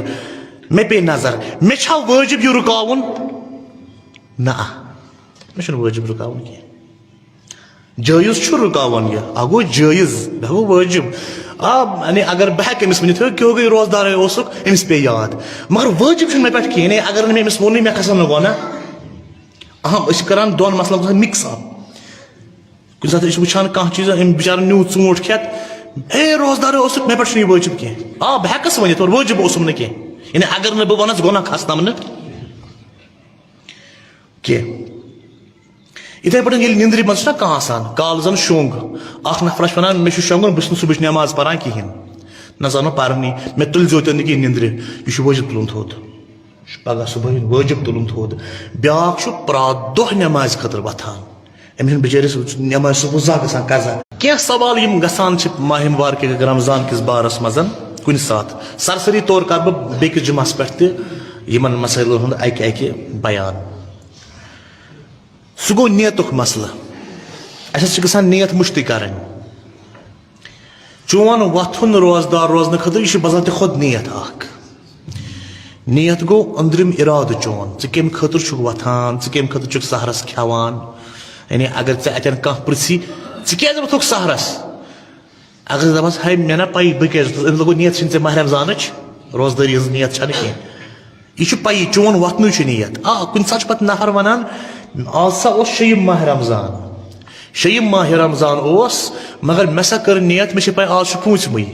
مےٚ پیٚیہِ نظر، مےٚ چھا وٲجِب یہِ رُکاوُن؟ نہ، مےٚ چھُنہٕ وٲجِب رُکاوُن کینٛہہ۔ جٲیِز چھُ رُکاوُن یہِ، اَکھ گوٚو جٲیِز، بیٛاکھ گوٚو وٲجِب۔ آ، یعنی اگر بہٕ ہٮ۪کہٕ أمِس ؤنِتھ، "ہے، کیٛاہ ہو گٔے روزدارے اوسُکھ"، أمِس پیٚیہِ یاد۔ مگر وٲجِب چھُنہٕ مےٚ پٮ۪ٹھ کِہیٖنۍ، یعنی اگر نہٕ مےٚ أمِس ووٚنُے، مےٚ کھسن نہٕ گۄناہ۔ اہم، أسۍ چھِ کران دۄن مسلن گژھان mix up۔ کُنہِ ساتہٕ أسۍ چھِ وٕچھان کانٛہہ چیٖز، أمۍ بِچارَن نیوٗ ژوٗنٛٹھ کھٮ۪تھ، "ہے، روزدارے اوسُکھ، مےٚ پٮ۪ٹھ چھُنہٕ یہِ وٲجِب کینٛہہ۔" آ، بہٕ ہٮ۪کَس ؤنِتھ، مگر وٲجِب اوسُم نہٕ کینٛہہ۔ یعنی اگر نہٕ بہٕ وَنَس، گۄناہ کھسنَم نہٕ کینٛہہ۔ یِتھَے پٲٹھۍ ییٚلہِ نِندرِ منٛز چھُنہ کانٛہہ آسان، کالہٕ زَن شۄنٛگ، اَکھ نفرَس چھُ وَنان، "مےٚ چھُ شۄنٛگُن، بہٕ چھُس نہٕ صُبحٕچ نٮ۪ماز پَران کِہیٖنۍ، نہ زانو پَرنٕے، مےٚ تُلۍ زیو تہِ نہٕ کِہیٖنۍ نِندرِ"، یہِ چھُ وٲجِب تُلُن تھوٚد۔ یہِ چھُ پَگاہ صُبحٲے وٲجِب تُلُن تھوٚد۔ بیٛاکھ چھُ پرٛٮ۪تھ دۄہ نٮ۪مازِ خٲطرٕ وۄتھان، أمِس چھُنہٕ بِچٲرِس نٮ۪مازِ صُبحُک زانٛہہ گژھان قضا۔ کینٛہہ سوال یِم گژھان چھِ ماہِ مبارکہِ رمضان کِس بارس منٛز کُنہِ ساتہٕ۔ سرسری طور کر بہٕ بیٚکِس جمعس پٮ۪ٹھ تہِ یِمن مسٲیلن ہُنٛد اکہِ اکہِ بیان۔ سُہ گوٚو نیتُک مسلہٕ۔ اَسہِ حظ چھِ گژھان نیت مُشتٕے کرٕنۍ۔ چون وۄتھُن روزدار روزنہٕ خٲطرٕ، یہِ چھِ بذاتِ خۄد نیت اکھ۔ نیت گوٚو أنٛدرِم اِرادٕ چون، ژٕ کَمہِ خٲطرٕ چھُکھ وۄتھان، ژٕ کَمہِ خٲطرٕ چھُکھ سحرس کھٮ۪وان۔ یعنی اگر ژےٚ اَتٮ۪ن کانٛہہ پرٛژھی، "ژٕ کیٛازِ وۄتھُکھ سحرس؟" اگر ژٕ دَپَس، "ہے، مےٚ نہ پَیی بہٕ کیٛازِ وۄتھُس"، أمِس لوٚگوُ نیت چھِنہٕ ژےٚ ماہِ رمضانٕچ، روزدٲری ہٕنٛز نیت چھَنہٕ کینٛہہ۔ یہِ چھُ پَیی، چون وۄتھنُے چھُ نیت۔ آ، کُنہِ ساتہٕ چھُ پَتہٕ نفر وَنان، "آز سا اوس شیٚیِم ماہِ رمضان، شیٚیِم ماہِ رمضان اوس، مگر مےٚ سا کٔر نیت، مےٚ چھِ پَے آز چھُ پوٗنٛژمٕے۔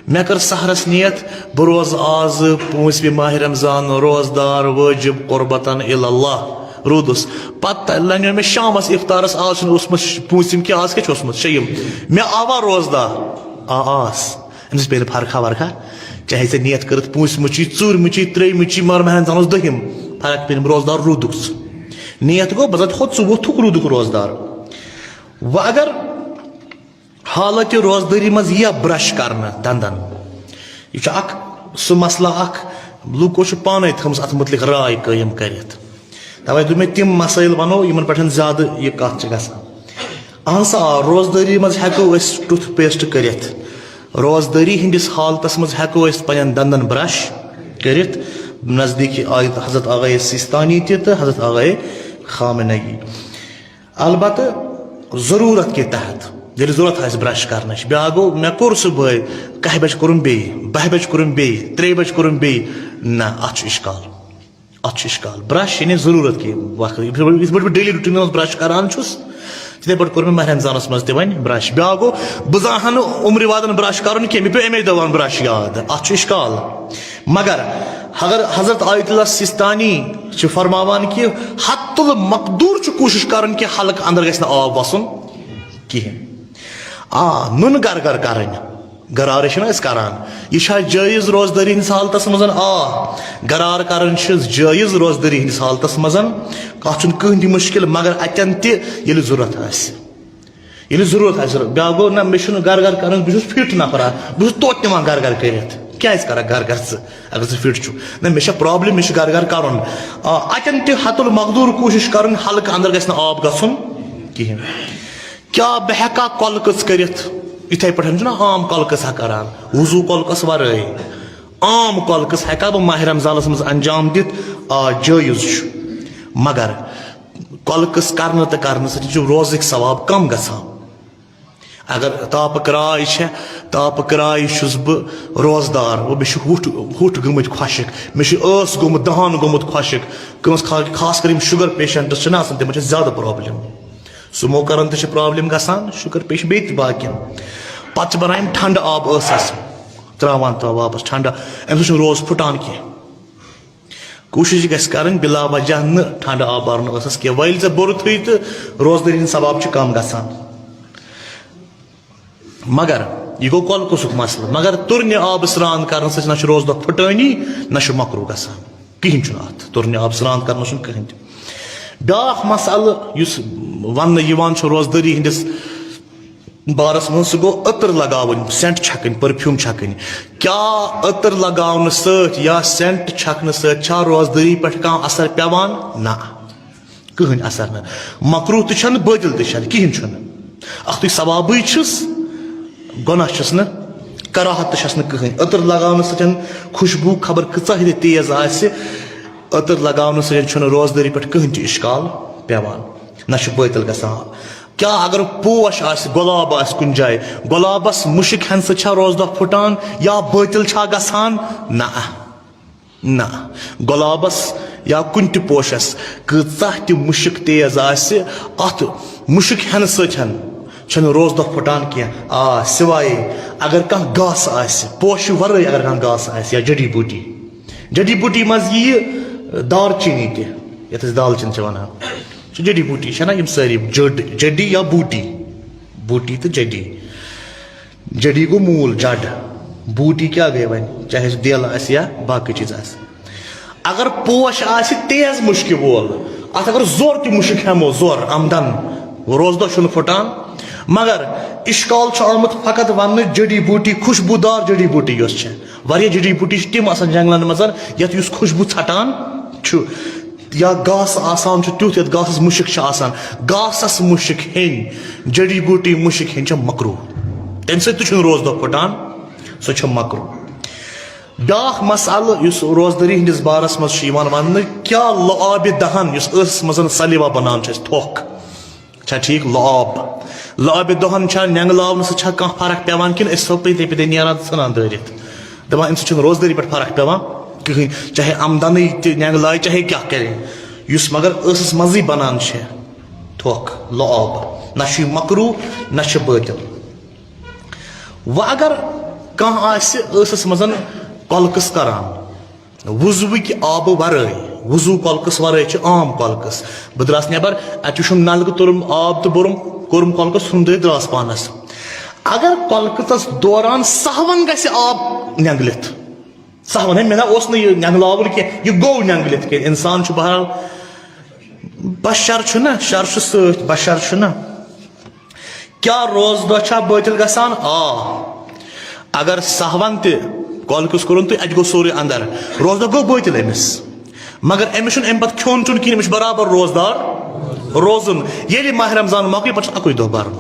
مےٚ کٔر سحرَس نیت، بہٕ روزٕ آز پوٗنٛژمہِ ماہِ رمضان روزدار وٲجِب قربتاً الی اللہ۔" روٗدُس۔ پتہٕ لنیو مےٚ شامس افطارس، آز چھُنہٕ اوسمُت پوٗنٛژِم کینٛہہ، آز کیٛاہ چھُ اوسمُت؟ شیٚیِم۔ مےٚ آوا روزدار؟ آ، آس۔ أمِس پیٚیہِ نہٕ فرقہ ورقہ، چاہے ژےٚ نیت کٔرٕتھ پوٗنٛژمُچی، ژوٗرمُچی، ترٛیٚیمُچی، مگر مہرن زانس دٔہِم۔ فرق پیٚیہِ نہٕ، روزدار روٗدُکھ ژٕ۔ نیت گوٚو، بہٕ زن تھوٚد ژٕ ووٚتھُکھ روٗدُکھ روزدار۔ وۄنۍ اگر حالت روزدٲری منٛز یِیا برش کرنہٕ دندن، یہِ چھُ اکھ سُہ مسلہٕ اکھ، لوٗکو چھُ پانے تھٲومٕژ اتھ مُتعلق راے قٲیِم کٔرِتھ۔ توے دوٚپ مےٚ، تِم مسٲیل ونو، یِمن پٮ۪ٹھ زیادٕ یہِ کتھ چھِ گژھان۔ اہن سا، آ، روزدٲری منٛز ہٮ۪کو أسۍ ٹُتھ پیسٹ کٔرِتھ۔ روزدٲری ہٕنٛدِس حالتس منٛز ہٮ۪کو أسۍ پننٮ۪ن دندن برش کٔرِتھ۔ نزدیٖکی آیہِ حضرت آغائے سیستانی تہِ تہٕ حضرت آغائے خامنہ ای۔ البتہ ضروٗرت کہِ تحت ییٚلہِ ضروٗرت آسہِ برش کرنٕچ، بیٛاکھ گوٚو، مےٚ کوٚر صُبحٲے، کاہہِ بجہِ کوٚرُم بیٚیہِ، باہہِ بجہِ کوٚرُم بیٚیہِ، ترٛیٚیہِ بجہِ کوٚرُم بیٚیہِ۔ نہ، اتھ چھُ اشکال، اتھ چھُ اشکال۔ برش یعنی ضروٗرت کہِ وقت، یِتھ پٲٹھۍ، یِتھ پٲٹھۍ بہٕ ڈیلی روٹینس منٛز برش کران چھُس، تِتھے پٲٹھۍ کوٚر مےٚ ماہِ رمضانس منٛز تہِ وۄنۍ برش۔ بیٛاکھ گوٚو، بہٕ زانہٕ ہا نہٕ عمرِ وادن برش کرُن کینٛہہ، مےٚ پیوٚو امے دۄہ ونُن برش یاد، اتھ چھُ اشکال۔ مگر اگر حضرت آیت اللہ سیستانی چھِ فرماوان کہِ حتی المقدور چھُ کوٗشش کرُن کہِ حلقہٕ اندر گژھِ نہٕ آب وسُن کِہیٖنۍ۔ آ، نُن گر گر کرٕنۍ، گرارٕ چھِنہٕ أسۍ کران۔ یہِ چھا جٲیز روزدٲری ہٕنٛدِس حالتس منٛز؟ آ، گرار کرٕنۍ چھِ جٲیز روزدٲری ہٕنٛدِس حالتس منٛز۔ اتھ چھُنہٕ کٕہٕنۍ تہِ مُشکل، مگر اتٮ۪ن تہِ ییٚلہِ ضروٗرت آسہِ۔ ییٚلہِ ضروٗرت آسہِ، بیٛاکھ گوٚو، نہ، مےٚ چھُنہٕ گرٕ گرٕ کران، بہٕ چھُس فِٹ نفرا، بہٕ چھُس توتہِ نِوان گرٕ گرٕ کٔرِتھ۔ کیٛازِ کرکھ گرٕ گرٕ ژٕ، اگر ژٕ فِٹ چھُکھ؟ نہ، مےٚ چھےٚ پرابلم، مےٚ چھُ گرٕ گرٕ کرُن۔ آ، اتٮ۪ن تہِ حتی المقدور کوٗشش کرٕنۍ، حلقہٕ اندر گژھِ نہٕ آب گژھُن کِہیٖنۍ۔ کیٛاہ بہٕ ہٮ۪کا کۄلہٕ کٔژ کٔرِتھ؟ یِتھے پٲٹھۍ چھُنہ عام کۄلہٕ کٔژ ہا کران، وضو کۄلہٕ کٔژ ورٲے۔ عام کۄلہٕ کٔژ ہٮ۪کا بہٕ ماہِ رمضانس منٛز انجام دِتھ؟ آ، جٲیز چھُ، مگر کۄلہٕ کٔژ کرنہٕ تہٕ کرنہٕ سۭتۍ چھُ روزٕکۍ ثواب کم گژھان۔ اگر تاپہٕ کرٛاے چھےٚ، تاپہٕ کرٛاے چھُس بہٕ روزدار، وۄنۍ مےٚ چھُ ہوٚٹھ، ہوٚٹھ گٔمٕتۍ خۄشٕک، مےٚ چھُ ٲس گوٚمُت، دہان گوٚمُت خۄشٕک۔ کٲنٛسہِ خا-، خاص کر یِم شُگر پیشنٹس چھِنہ آسان، تِمن چھِ زیادٕ پرابلم۔ سُمو کران تہِ چھِ پرابلم گژھان، شُگر پیشنٹ بیٚیہِ تہِ باقین۔ پتہٕ چھِ بنان یِم ٹھنڈٕ آب ٲسس، تراوان تراوان واپس ٹھنڈٕ، امہِ سۭتۍ چھُنہٕ روز پھُٹان کینٛہہ۔ کوٗشِش گژھِ کرٕنۍ بلا وجہ نہٕ ٹھنڈٕ آب برنہٕ ٲسس کینٛہہ۔ وۄنۍ ییٚلہِ ژےٚ بُرٕ تھُے تہٕ روزدٲری ہُنٛد ثواب چھُ کم گژھان۔ مگر یہِ گوٚو کۄلہٕ کُسُک مسلہٕ۔ مگر تُرنہِ آبہٕ سرٛان کرنہٕ سۭتۍ نہ چھُ روزدۄہ پھُٹٲنی، نہ چھُ مکروٗہ گژھان۔ کِہیٖنۍ چھُنہٕ اتھ۔ تُرنہِ آبہٕ سرٛان کرنس چھُنہٕ کٕہٕنۍ تہِ۔ بیٛاکھ مسلہٕ یُس وننہٕ یِوان چھُ روزدٲری ہٕنٛدِس بارس منٛز، سُہ گوٚو عطر لگاوٕنۍ، سینٹ چھکٕنۍ، پرفیوم چھکٕنۍ۔ کیٛاہ عطر لگاونہٕ سۭتۍ یا سینٹ چھکنہٕ سۭتۍ چھا روزدٲری پٮ۪ٹھ کانٛہہ اثر پٮ۪وان؟ نہ، کٕہٕنۍ اثر نہٕ۔ مکروہ تہِ چھنہٕ، بٲطل تہِ چھنہٕ، کِہیٖنۍ چھُنہٕ۔ اکھتُے ثوابٕے چھُس، گۄناہ چھُس نہٕ، کراہت تہِ چھس نہٕ کٕہٕنۍ۔ عطر لگاونہٕ سۭتۍ خوشبو خبر کۭژاہ تہِ تیز آسہِ، عطر لگاونہٕ سۭتۍ چھُنہٕ روزدٲری پٮ۪ٹھ کٕہٕنۍ تہِ اشکال پٮ۪وان، نہ چھُ بٲطل گژھان۔ کیٛاہ اگر پوش آسہِ، گۄلاب آسہِ کُنہِ جایہِ، گۄلابس مُشک ہٮ۪نہٕ سۭتۍ چھا روزدۄہ پھُٹان یا بٲطل چھا گژھان؟ نہ، نہ۔ گۄلابس یا کُنہِ تہِ پوشس کۭژاہ تہِ مُشک تیز آسہِ، اتھ مُشک ہٮ۪نہٕ سۭتۍ چھنہٕ روزدۄہ پھُٹان کینٛہہ۔ آ، سوائے اگر کانٛہہ گاسہٕ آسہِ، پوشہِ ورٲے اگر کانٛہہ گاسہٕ آسہِ یا جڑی بوٗٹی، جڑی بوٗٹی منٛز یِیہِ دارچیٖنی تہِ، یتھ أسۍ دالچیٖن چھِ ونان۔ چھِ جڑی بوٗٹی، چھَنہ یِم سٲری جٔڈ، جڑی یا بوٗٹی، بوٗٹی تہٕ جڑی۔ جڑی گوٚو موٗل، جڑ۔ بوٗٹی کیٛاہ گٔے وۄنۍ؟ چاہے سُہ دیلہٕ آسہِ یا باقٕے چیٖز آسہِ۔ اگر پوش آسہِ تیز مُشکہِ وول، اتھ اگر زور تہِ مُشک ہٮ۪مو، زور آمدن، روزدہ چھُنہٕ پھُٹان۔ مگر اشکال چھُ آمُت فقط وننہٕ جڑی بوٗٹی، خوشبوٗدار جڑی بوٗٹی یۄس چھےٚ۔ واریاہ جڑی بوٗٹی چھِ تِم آسان جنگلن منٛز، یتھ یُس خوشبوٗ ژھٹان چھُ۔ یا گاسہٕ آسان چھُ تیُتھ، یتھ گاسس مُشک چھِ آسان۔ گاسس مُشک ہیٚنۍ، جڑی بوٗٹی مُشک ہیٚنۍ چھےٚ مکروہ۔ تمہِ سۭتۍ تہِ چھُنہٕ روزدہ پھُٹان، سۄ چھےٚ مکروہ۔ بیٛاکھ مسئلہٕ یُس روزدٲری ہٕنٛدِس بارس منٛز چھُ یِوان وننہٕ، کیٛاہ لعاب دہن یُس ٲسس منٛز سلیوا بنان چھُ اَسہِ تھۄکھ، چھا ٹھیٖک؟ لعاب، لعاب دہن چھا نینگلاونہٕ سۭتۍ چھا کانٛہہ فرق پٮ۪وان کِنہٕ أسۍ چھِسو پٔتۍ پٔتۍ نیران تہٕ ژھٕنان دٲرِتھ؟ دپان، امہِ سۭتۍ چھُنہٕ روزدٲری پٮ۪ٹھ فرق پٮ۪وان کٕہٕنۍ، چاہے آمدنٕے تہِ نینگلایہِ، چاہے کیٛاہ کرِ، یُس مگر ٲسس منٛزٕے بنان چھِ تھۄکھ، لعاب، نہ چھُ یہِ مکروہ، نہ چھُ بٲطل۔ وۄنۍ اگر کانٛہہ آسہِ ٲسس منٛز کۄلکس کران، وضوٕکۍ آبہٕ ورٲے، وضو کۄلکس ورٲے چھِ عام کۄلکس۔ بہٕ درٛاس نٮ۪بر، اتہِ وٕچھُم نلکہٕ، توٚرُم آب تہٕ بوٚرُم، کوٚرُم کۄلکس، ژھُنُم تٔتھۍ، درٛاس پانس۔ اگر کۄلکس دوران سہون گژھِ آب نٮ۪نٛگلِتھ، سہون ہے، مےٚ نہ اوس نہٕ یہِ نٮ۪نٛگلاوُن کینٛہہ، یہِ گوٚو نٮ۪نٛگلِتھ کینٛہہ، انسان چھُ بہرحال، بشر چھُنہ، شر چھُ سۭتۍ، بشر چھُنہ۔ کیٛاہ روزٕ دۄہ چھا بٲطِل گژھان؟ آ۔ اگر سہون تہِ کۄلکِس کوٚرُن تہٕ اَتہِ گوٚو سورُے اندر، روزٕ دۄہ گوٚو بٲطِل أمِس۔ مگر أمِس چھُنہٕ اَمہِ پتہٕ کھیوٚن چیوٚن کِہیٖنۍ، أمِس چھُ برابر روزدار روزُن۔ ییٚلہِ ماہِ رمضان مۄکلہِ، پتہٕ چھُس اَکُے دۄہ برُن۔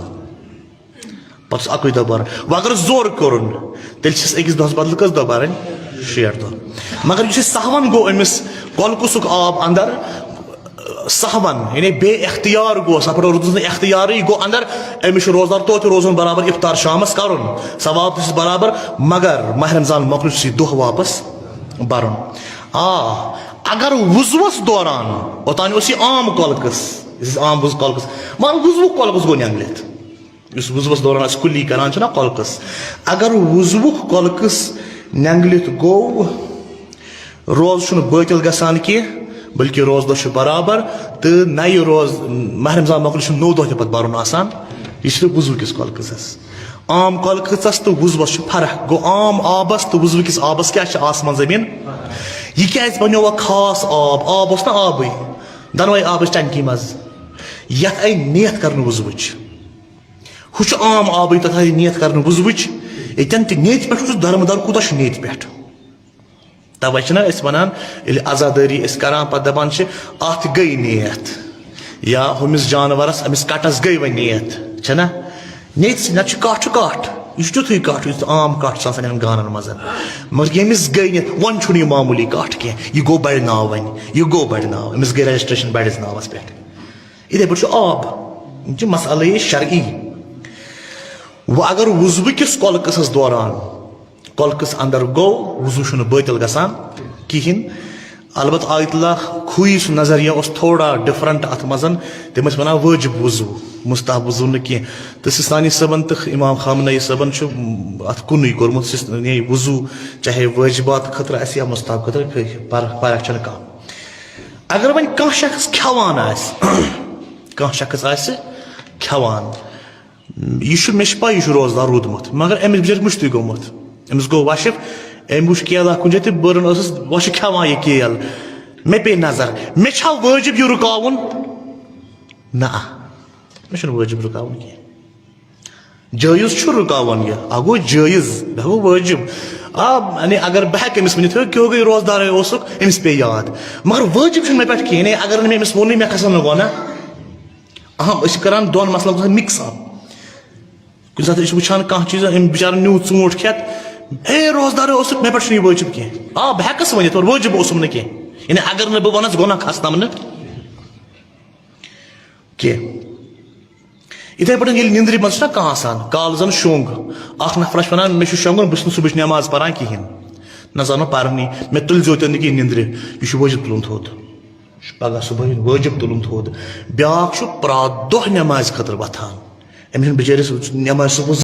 پتہٕ چھُس اَکُے دۄہ برُن۔ وۄنۍ اگر زورٕ کوٚرُن، تیٚلہِ چھِس أکِس دۄہس بدلہٕ کٔژ دۄہ برٕنۍ؟ شیٹھ دۄہ۔ مگر یُس یہِ سہون گوٚو أمِس کۄلکُسُک آب اندر، سہون، یعنی بے اختیار گوس، اتھ پٮ۪ٹھ روٗدُس نہٕ اختیارٕے، یہِ گوٚو اندر، أمِس چھُ روزدار توتہِ روزُن برابر، افطار شامس کرُن، ثواب تہِ چھُس برابر، مگر ماہِ رمضان مۄکلہِ چھُس یہِ دۄہ واپس برُن۔ آ، اگر وضوس دوران، اوٚتانۍ اوس یہِ عام کۄلکس، یُس عام وضو کۄلکس، مگر وضوُک کۄلکس گوٚو نٮ۪نٛگلِتھ۔ یُس وضوَس دوران أسۍ کُلی کران چھِنہ کۄلکس، اگر وضوُک کۄلکس نٮ۪نٛگلِتھ گوٚو، روزٕ چھُنہٕ بٲطِل گژھان کینٛہہ، بلکہِ روزٕ دۄہ چھُ برابر، تہٕ نَیہِ روز، ماہِ رمضان مۄکلہِ چھُنہٕ نوٚو دۄہ تہِ پتہٕ برُن آسان، یہِ چھُ وضوٗ کِس کۄلکسس۔ عام کۄلکسس تہٕ وضوَس چھُ فرق، گوٚو عام آبس تہٕ وضوٗ کِس آبس کیٛاہ چھِ آسمان زٔمیٖن؟ یہِ کیٛازِ بنیوو وۄنۍ خاص آب؟ آب اوس نہ آبٕے، دۄنوَے آبٕچ ٹنکی منٛز، یتھ آیہِ نیت کرنہٕ وضوٕچ۔ ہُہ چھُ عام آبٕے، تَتھ آیہِ نیت کرنہٕ وضوٕچ۔ ییٚتٮ۪ن تہِ نیتہِ پٮ۪ٹھ چھُ درمدار، کوٗتاہ چھُ نیتہِ پٮ۪ٹھ؟ تَوَے چھِنہ أسۍ وَنان، ییٚلہِ عزادٲری أسۍ کران، پَتہٕ دَپان چھِ، اَتھ گٔے نیت، یا ہُمِس جانوَرَس، أمِس کَٹَس گٔے وۄنۍ نیت، چھَنہ؟ نیتہِ سۭتۍ، نَتہٕ چھُ کَٹھ چھُ کَٹھ، یہِ چھُ تیُتھُے کَٹھ، یُس عام کَٹھ چھُ آسان یِمَن گانَن منٛز۔ مگر ییٚمِس گٔے نیت، وۄنۍ چھُنہٕ یہِ معموٗلی کَٹھ کینٛہہ، یہِ گوٚو بَڑِ ناو وۄنۍ، یہِ گوٚو بَڑِ ناو، أمِس گٔے registration بَڑِس ناوَس پٮ۪ٹھ۔ یِتھے پٲٹھۍ چھُ آب، یِم چھِ مسئلے شرعی۔ وۄنۍ اگر وضوٗ کِس کۄلکسس دوران کۄلکس اندر گوٚو، وضوٗ چھُنہٕ بٲطِل گژھان کِہیٖنۍ۔ البتہ آیت اللہ کھویی سُنٛد نظریہ اوس تھوڑا different اتھ منٛز، تِم ٲسۍ ونان وٲجب وضوٗ، مستحب وضوٗ نہٕ کینٛہہ۔ تہٕ سیستانی صٲبن تہٕ امام خامنہ ای صٲبن چھُ اتھ کُنُے کوٚرمُت، سیست-، یعنی وضوٗ چاہے وٲجبات خٲطرٕ آسہِ یا مستحب خٲطرٕ، فرق، فرق چھنہٕ کانٛہہ۔ اگر وۄنۍ کانٛہہ شخص کھٮ۪وان آسہِ، کانٛہہ شخص آسہِ کھٮ۪وان، یہِ چھُ، مےٚ چھِ پَے یہِ چھُ روزدار روٗدمُت، مگر أمِس بِچٲرِس مُشتٕے گوٚمُت، أمِس گوٚو وَشہِ، أمۍ وٕچھ کیلا کُنہِ جایہِ تہٕ بٔرٕن ٲسٕس وَشہِ کھٮ۪وان یہِ کیل، مےٚ پیٚیہِ نظر، مےٚ چھا وٲجِب یہِ رُکاوُن؟ نہ، مےٚ چھُنہٕ وٲجِب رُکاوُن کینٛہہ۔ جٲیِز چھُ رُکاوُن یہِ، اَکھ گوٚو جٲیِز، بیٛاکھ گوٚو وٲجِب۔ آ، یعنی اگر بہٕ ہٮ۪کہٕ أمِس ؤنِتھ، "ہے، کیٛاہ ہو گٔے روزدارے اوسُکھ"، أمِس پیٚیہِ یاد۔ مگر وٲجِب چھُنہٕ مےٚ پٮ۪ٹھ کِہیٖنۍ، اگر نہٕ مےٚ أمِس ووٚنُے، مےٚ کھسن نہٕ گۄناہ۔ اہم، أسۍ چھِ کران دۄن مسلن گژھان mix up۔ کُنہِ ساتہٕ أسۍ چھِ وٕچھان کانٛہہ چیٖز، أمۍ بِچارَن نیوٗ ژوٗنٛٹھ کھٮ۪تھ، "ہے، روزدارے اوسُکھ، مےٚ پٮ۪ٹھ چھُنہٕ یہِ وٲجِب کینٛہہ"۔ آ، بہٕ ہٮ۪کَس ؤنِتھ، مگر وٲجِب اوسُم نہٕ کینٛہہ۔ یعنی اگر نہٕ بہٕ وَنَس، گۄناہ کھسنَم نہٕ کینٛہہ۔ یِتھَے پٲٹھۍ ییٚلہِ نِندرِ منٛز چھُنہ کانٛہہ آسان، کالہٕ زَن شۄنٛگ، اَکھ نفرا چھُ وَنان، "مےٚ چھُ شۄنٛگُن، بہٕ چھُس نہٕ صُبحٕچ نٮ۪ماز پَران کِہیٖنۍ، نہ زانو پَرنی، مےٚ تُلزیو تہِ نہٕ کِہیٖنۍ نِندرِ، یہِ چھُ وٲجِب تُلُن تھوٚد، یہِ چھُ پَگاہ صُبحٲے وٲجِب تُلُن تھوٚد۔" بیٛاکھ چھُ پرٛٮ۪تھ دۄہ نٮ۪مازِ خٲطرٕ وۄتھان، أمِس چھُنہٕ بِچٲرِس نٮ۪مازِ صُبحس